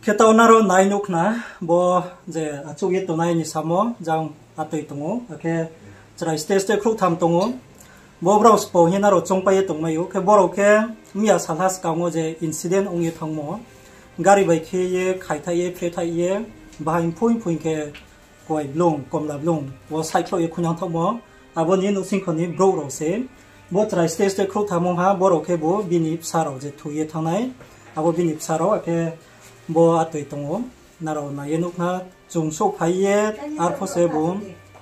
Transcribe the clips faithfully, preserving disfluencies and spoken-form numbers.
Khe taoh nrao nai nuh khna, bo je achouh ye tongnai ni samo jang atoi tong ou, akhe chrai stage te khrouhtham tong ou. Bo brao sbo hing ye nrao choungpai ye tongmai ou. Khe brao khe miya salha skang wo je incident ong ye thanngmo, gari bai khe ye khaithaih ye, phrehthai ye, bahai phuing phuing khe kuai blung, komla blung wo saihkhlouh ye khuinang thaohmo, abo ni nouhsingkho ni brouh rao se. Bo chrai stage te khrouhtham ong ha, brao khe bo bini bsa rao je thoi ye thanngnai, abo bini bsa rao, akhe bo atoi tong ou, nrao nai ye nuh khna, chung souhphai ye, arphuh se bung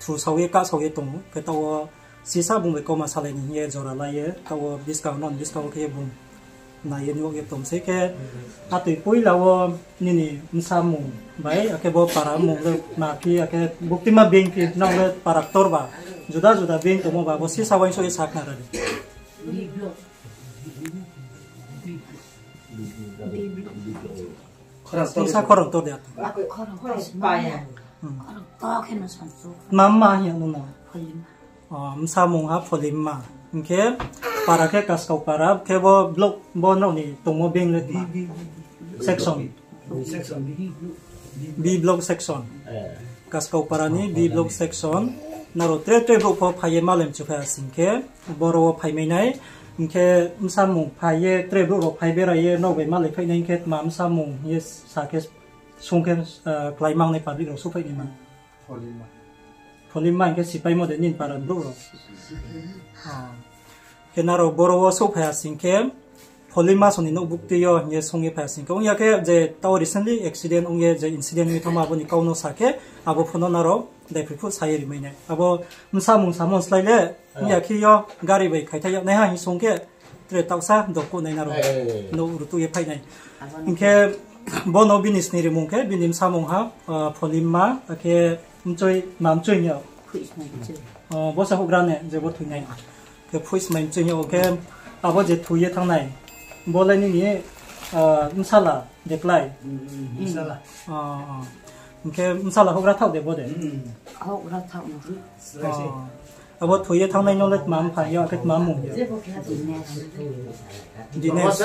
thusao ye, kahsao ye tong ou, khe taoh wo sisa bung bai kauma salai ni hing ye jora la ye, taoh wo buskang, nrao ni buskang wo khe ye bung nai ye nuh ye tong sei khe, atoi poila wo nini bsa mung bai, akhe bo para mung le ma phi, akhe buktima being phi, nrao le para ktor ba, juda juda being tongmo ba, bo sisa uaingsouh ye sa khna ra di. Bsa khorang ktor de ato. Mama hing ya nung no? Bsa mung ha Pholimma. Hing khe para khe Kaskau para, khe bo block, bo nrao ni tongmo being le tma? Section. B block section. Kaskau para ni B block section. Nrao tre tre brouh pho phai ye malai mchu phai ha sing khe, boro wo phaimai nai. Hing khe bsa mung phai ye tre brouh rao phai berai ye nrao bai malai phai nai hing khe tma bsa mung hing ye sa khe sung khe, klái mang nai public rao souhphai naima. Pholimma hing khe sipaimo de nini para brouh rao. Khe nrao boro wo souhphai ha sing khe, Pholimma song ni nouh buktui yo hing ye sung ye phai ha sing khe, ong ya khe je taoh recently accident ong ye je incident ong ye thanngmo abo ni kau no sa khe, abo pho no nrao daiphroi phuh sa ye rimai nai. Abo bsa mung samo slái le, ong ya khe yo gari bai khaithaih yag naiha hing sung khe, tre taohsa dokuh nai nrao. Nouh rutuh ye phai nai. Hing khe bo no bini sni rimung khe, bini bsa mung ha, Pholimma, akhe mchoi, ma mchoi hing ya. Bo se houhgra ne, je bo thoi nai. Khe Phoismai mchoi hing ya, o khe abo je thoi ye thanngnai. Bo le nini bsala de klái? Hing khe bsala houhgra thaoh de bo de? Abo thoi ye thanngnai no le tma mpha hing ya, akhe tma mung hing ya? Dinesh.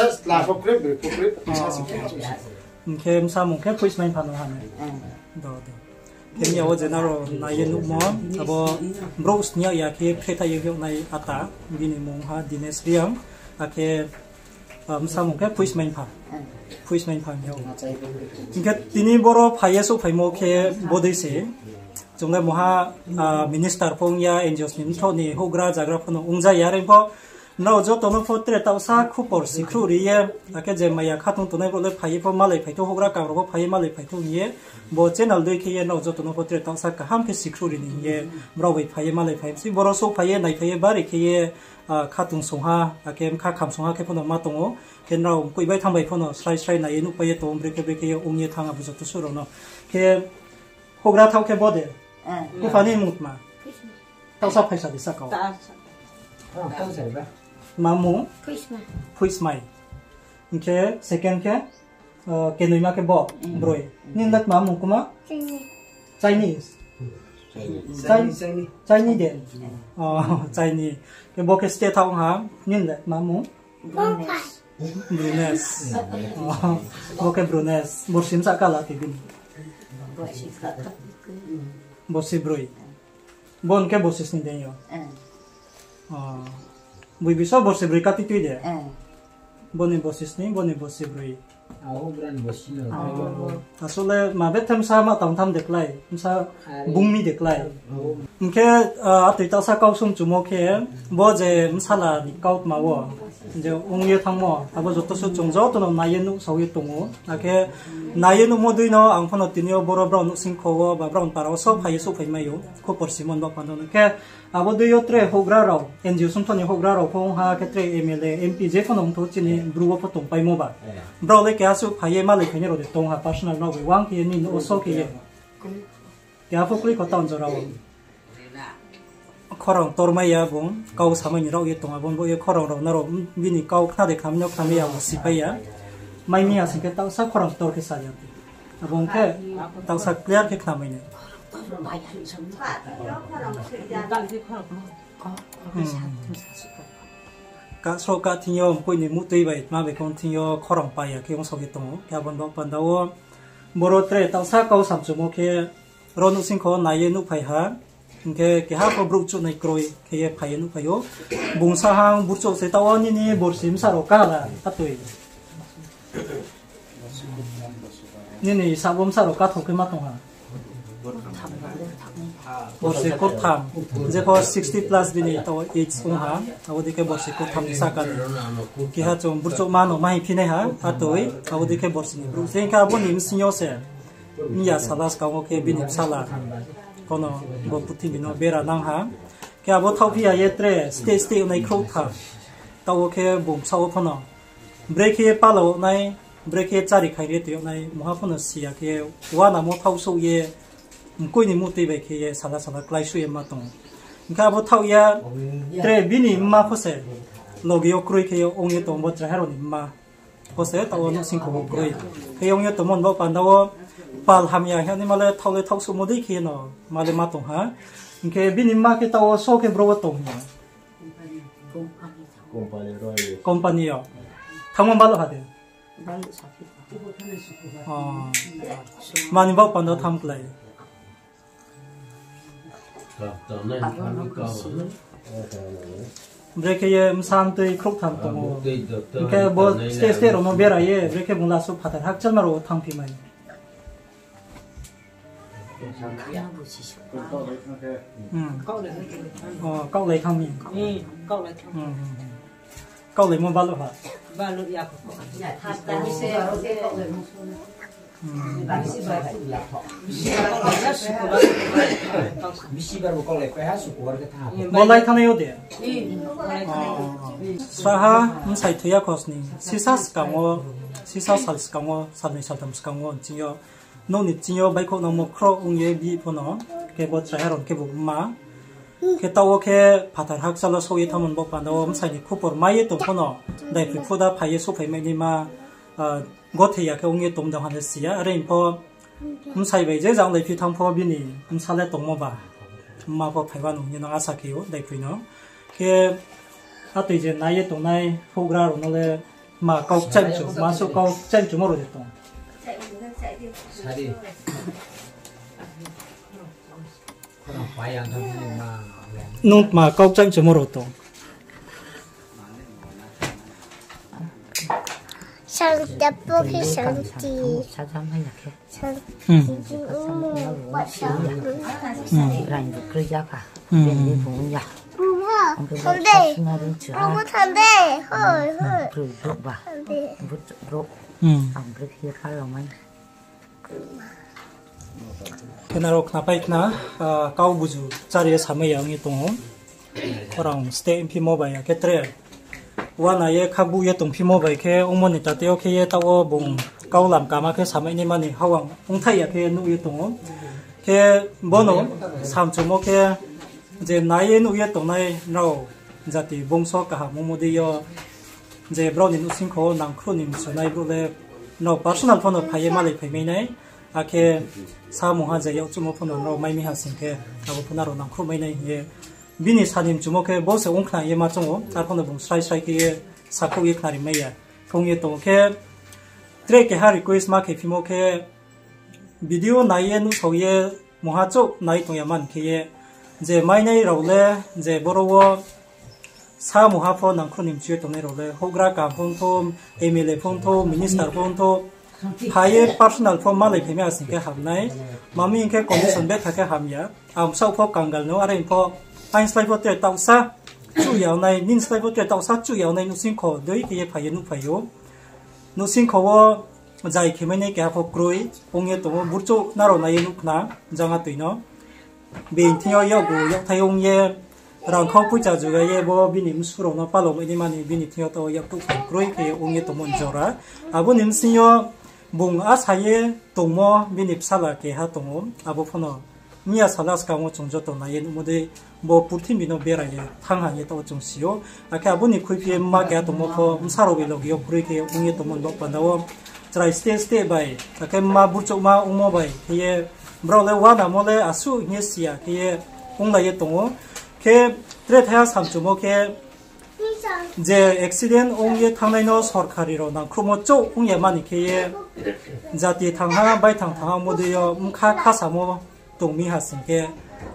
Hing khe bsa mung khe Phoismai mpha no ha ne? Khe miya wo je nrao nai ye nuhmo, abo brouh sni ya khe phrehthai ye yag nai ata, bini mung ha Dinesh Reang, akhe bsa mung khe Phoismai mpha. Phoismai mpha hing ya. Hing khe tini boro phai ye souhphaimo khe bodei se, chung le mungha minister pho ong ya, N G Os ni mthoh ni houhgra zagra pho no ong ja ya, are pho nrao joto no pho tre taohsa khupor sikhruh ri ye, akhe je maya khatung tongnai brouh le phai ye pho malai phai thou, houhgra kam rao pho phai ye malai phai thou hing ye, bo channel dei khe ye nrao joto no pho tre taohsa kaham khe sikhruh ri ni hing ye, brao bai phai ye malai phai mi sei, boro souhphai ye naiphai ye bari khe ye, khatung song ha, akhe bkha kham song ha khe pho no ma tong ou, khe nrao mkoih bai thanng bai pho no srai srai nai ye nuhpai ye tong ou, brekhe brekhe ye ong ye thanng abo joto suh rao no. Khe houhgra thaoh khe bo de? Bupha ni mung tma? Taohsa phaisa di saka wo. Ma mung? Phoismai. Hing khe second khe, kenoima khe bo broi. Nini le tma mung kuma? Chinese. Chinese de? Chinese. Khe bo khe state thaoh ha, nini le tma mung? Brunes. Bo khe Brunes. Borsi bsa kala khe bini? Borsi broi. Bo hing khe borsi sni de yo? Boi bisa borsi broi kati tui de? Bo ni borsi sni, bo ni borsi broi. Asole ma bethe bsa ma tang tham de klái, bsa bung mi de klái. Hing khe, atoi taohsa kau sung chumo khe, bo je bsala ni kautma wo, je ong ye thanngmo, abo joto suh chung joto no nai ye nuhsao ye tong ou. Akhe nai ye nuhmo dei no ang pho no tini yo boro brao nouhsingkho wo ba brao ni para wo so phai ye souhphai mai ou, khupor simon ba panda no khe, abo dei yo tre houhgra rao, N G O songtho ni houhgra rao pho ong ha, khe tre M L A, M P je pho no ong thou chini Bru wo pho tongpaimo ba. Brao le keha suh phai ye malai phainai rao de tong ha, personal nrao bai uang khe ye nini nouh wo so khe ye. Keha pho kroi kho town jora wo. Khorang tormai ya bung, kau samai ni rao ye tong ha, bo bo ye khorang rao nrao, bini kau khna de khnamai no khnamai ya, bo sipai ya. Mai mi ya sing khe taohsa khorang tor khe sa ya. Abo ong khe taohsa clear khe khnamai nai. Kahsro ka thing yo, mkoih ni muhtui bai tma bai khe ong thing yo, khorang pai ya khe ong sao ye tong ou. Khe abo ni baoh panda wo, Boro tre taohsa kau samchumo khe, ro nuhsingkho nai ye nuhphai ha. Hing khe keha pho brouh chouhnai kroi khe ye phai ye nuhphai ou. Bung sa ha, Burchouh se, taoh wo nini borsi bsa rao ka la, atoi? Nini sabo bsa rao kathou khe ma tong ha? Borsi kurtham. Jepho sixty plus bini taoh wo age ong ha, abo dei khe borsi kurtham ni sahka ni. Keha chung burchouhma no ma hing phi nai ha, atoi, abo dei khe borsi ni brouh se. Hing khe abo ni bsing yo se, mya sala skang wo khe bini bsala, kono bo purthimbi no bera nang ha. Khe abo thaohphi ya ye tre state state nai khrouh tha. Taoh wo khe bung bsaoh wo pho no brekhe ye pala wo nai, brekhe ye chári khairi ye tui yag nai, mungha pho no si ya khe, uanamo thaohsouh ye, mkoih ni muhtui bai khe ye sala sala kláisouh ye ma tong ou. Hing khe abo thaoh ya, tre bini mma pho se loge yo kroi khe ye ong ye tong, bo chraiha rao ni mma pho se taoh wo nuhsingkho wo kroi khe ye ong ye tongmo ni baoh panda wo pal hamya hing ye ma le thaoh le thaohsouhmo dei khe ye no ma le ma tong ha. Hing khe bini mma khe taoh wo so khe bro wo tong hing ya? Company yo. Thanngmo baluh ha de? Mani baoh panda thanng klái? Brekhe ye bsa mtui khrouhtham tong ou. Hing khe bo state state rao no bera ye, brekhe bung lasuh phathar hakchalma rao wo thanngphi mai? Kaohlai thanng mi. Kaohlaimo baluh ha. Bo lai thanngnai yo de? Sraha bsai thoi ya khosning, sisa skang wo, sisa sal skang wo, salnoi saltham skang wo, chini yo nouh ni chini yo baihkhouh nangmo khrouh ong ye bihih pho no, khe bo chraiha rao khe bo mma. Khe taoh wo khe phathar hakchal wo souh ye thanngmo ni baoh panda wo bsai ni khupor mai ye tong pho no, daiphroi phuda phai ye souhphai mai naima, gothe ya khe ong ye tong dong ha le si ya. Are pho bsai bai je jang daiphroi thanng pho bini bsa le tongmo ba, mma pho phai ba nung hing ye no asa khe ou daiphroi no. Khe atoi je nai ye tongnai houhgra rao no le ma kau kchaih mchu, ma suh kau kchaih mchumo rao de tong? Nung tma kau kchaih mchumo rao tong? Sangti apo khe sangti. Raing bu kroi ya kha. Bini bung ya. Thande. Kroi brouh ba. Brouh. Ang brouh khe pha rao mai. Khe nrao khnapai khna, kau buzu chári ye samai ya ong ye tong ou. Khorang steh phimo bai ya khe tre. Uana ye khabuh ye tongphimo bai khe ongmo ni tate wo khe ye taoh wo bung kau lam kama khe samai naima ni hawang ongthaih ya khe nuh ye tong ou. Khe bono samchumo khe je nai ye nuh ye tongnai nrao jati bongso kaham ongmo dei yo, je brao ni nuhsingkho wo nangkhruh ni mchunai brouh le nrao personal pho no phai ye malai phai mai nai, akhe samungha je yakchuhmo pho no nrao mai mi ha sing khe, abo pho nrao nangkhruh mai nai hing ye. Bini sa ni mchumo khe bo se ong khna ye ma choung ou, arphuh no bung srai srai khe ye sakhouh ye khnari mai ya. Khe ong ye tong khe, tre keha request ma khe phimo khe, video nai ye nuhsao ye mungha chouh nai tong ya man khe ye, je mainai rao le, je boro wo samungha pho nangkhruh ni mchu ye tongnai rao le, houhgra kaham pho ongthou, M L A pho ongthou, minister pho ongthou, phai ye personal pho malai phai mai ha sing khe ham nai. Mami hing khe condition betha khe ham ya. Ang bsaoh pho kangal no, are pho aini slái pho tre taohsa chuh ya nai, nini slái pho tre taohsa chuh ya nai nuhsingkho dei khe ye phai ye nuhphai ou. Nuhsingkho wo jai khe mai nai keha pho kroi ong ye tong ou, burchouh nrao nai ye nuh khna, jang atoi no. Bini thing yo yakgu yakthai ong ye, rangkhau poicha juga ye bo bini bsuh rao no palao mai naima ni bini thing yo taoh wo yaktouh phan kroi khe ye ong ye tongmo ni jora. Abo ni bsing yo bung asa ye tongmo bini bsala keha tong ou, abo pho no miya sala skang wo chung joto nai ye nuhmo dei, bo purthimbi no bera ye thanng ha hing ye taoh wo chung si ou. Akhe abo ni khuiphi ye mma keha tongmo pho bsa rao bai loge yo kroi khe ong ye tongmo ni baoh panda wo chrai steh steh bai, akhe mma burchouhma ongmo bai khe ye, brao le uanamo le asuh hing ye si ya khe ye onglai ye tong ou. Khe tre thaiha samchumo khe, Je accident ong ye thanngnai no sorkari rao nangkhruhmo chouh ong ya mani khe ye jati thangha, baithang thangha modei yo bkha khasamo tong mi ha sing khe,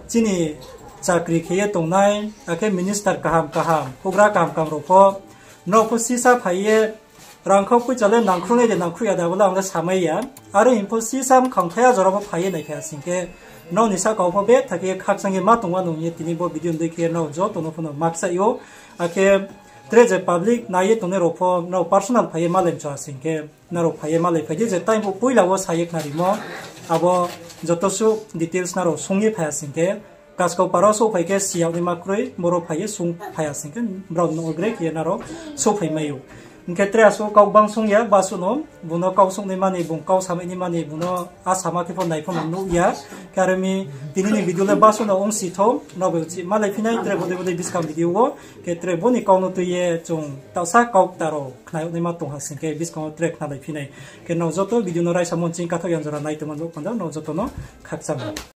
chini chakri khe ye tongnai, akhe minister kaham kaham, houhgra kaham kaham rao pho, nrao pho sisa phai ye, rangkhau poicha le nangkhruhnai de nangkhruh ya de abo le ang le samai ya. Are hing pho sisa mkhang thai a jora pho phai ye naiphai ha sing khe, nrao ni sahka wo pho betha khe khakchang ye ma tong wa nung ye tini bo video ni dei khe nrao joto no pho no ma kchaih ou. Akhe tre je public nai ye tongnai rao pho nrao personal phai ye malai mchu ha sing khe, nrao phai ye malai phai di je time bo poila wo sa ye khnarimo, abo joto suh details nrao sung ye phai ha sing khe, Kaskau para souhphai khe si yag naima kroi, boro phai ye sung phai ha sing khe, brao no gre khe ye nrao souhphai mai ou. Hing khe tre asuh kau bang sung ya, basuh no, bung no kau sung naimani, bung kau samai naimani, bung no a sama khe pho nai pho no nuh ya. Khe are mi tini ni video le basuh no ongsi thou, nrao bai uchih malai phi nai tre bodei bodei buskang video wo, khe tre bo ni kau no tui ye chung taohsa kau kta rao khna yag naima tong ha sing khe buskang wo tre khnalai phi nai. Khe nrao joto video no raisa mo ching kathaoh yang jora nai tongmo panda nrao joto no khakchang.